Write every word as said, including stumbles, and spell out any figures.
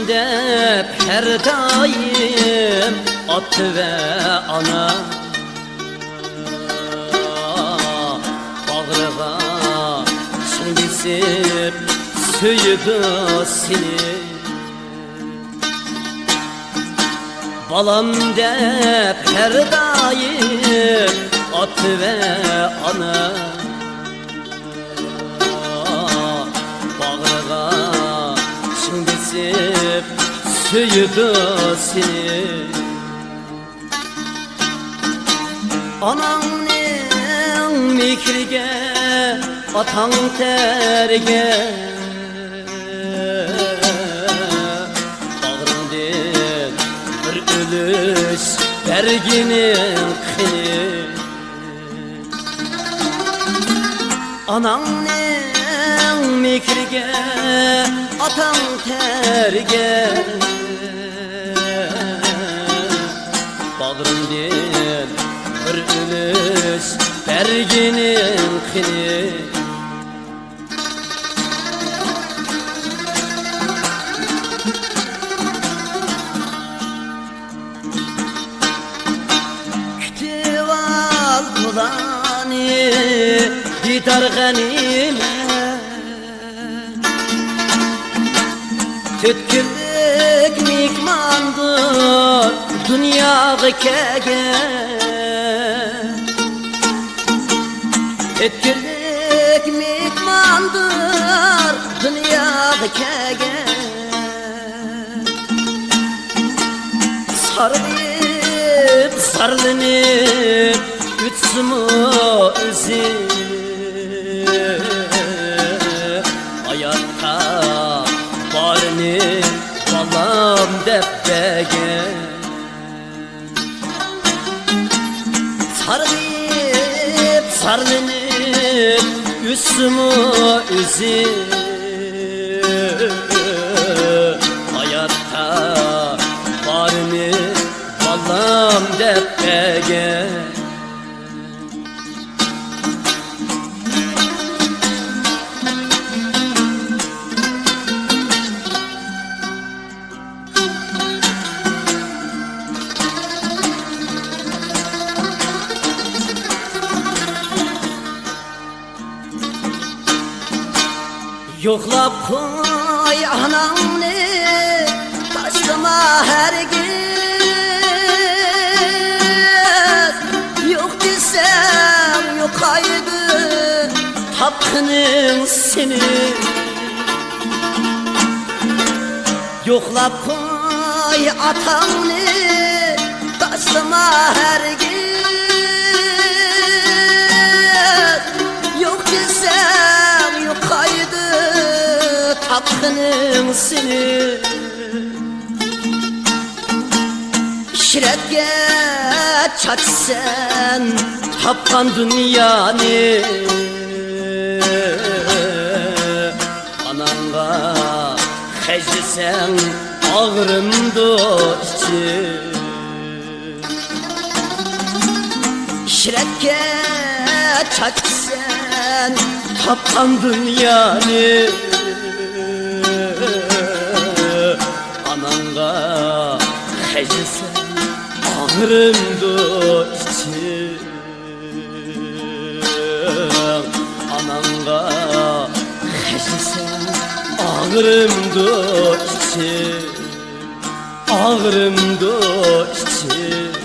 دەپ ھەر دائىم ئاتا ۋە ئانا باغرىغا چىڭ بېسىپ سۆيىدۇ سېنى. بالام دەپ ھەر دائىم ئاتا ۋە ئانا باغرىغا چىڭ بېسىپ سۆيىدۇ سېنى. ئاناڭنىڭ مېھرىگە، ئاتاڭ تەرگە، باغرىڭدىن بىر ئۈلۈش بەرگىنىڭ قېنى. ئاناڭنىڭ مېھرىگە، ئاتاڭ تەرگە، باغرىمدىن بىر ئۈلۈش بەرگىنىڭ قېنى. كۈتۈۋال ئۇلارنى دىدار غەنىيمەت. تۆت كۈنلۈك مېھماندۇر دۇنياغا كەلگەن. تۆت كۈنلۈك مېھماندۇر دۇنياغا كەلگەن. سارغىيىپ، زارلىنىپ ئۆتسىمۇ ئۆزى، ھاياتتا بارىنى بالام دەپ بەرگەن. سارغىيىپ، زارلىنىپ ئۆتسىمۇ ئۆزى، ھاياتتا بارىنى بالام دەپ بەرگەن. يوقلاپ قوي ئاناڭنى، تاشلىما ھەرگىز. يوق دېسەڭ يوقايدۇ تاپقىنىڭ سېنى. يوقلاپ قوي ئاتاڭنى، تاشلىما ھەرگىز. يوق دېسەڭ يوقايدۇ تاپقىنىڭ سېنى. ئىشرەتكە چاچىسەن تاپقان دۇنيانى. ئاناڭغا خەجلىسەڭ ئاغرىمدۇ ئىچىم. ئىشرەتكە چاچىسەن تاپقان دۇنيانى. ئاناڭغا خەجلىسەڭ ئاغرىمدۇ ئىچىم. ئاناڭغا خەجلىسەڭ ئاغرىمدۇ ئىچىم، ئاغرىمدۇ ئىچىم.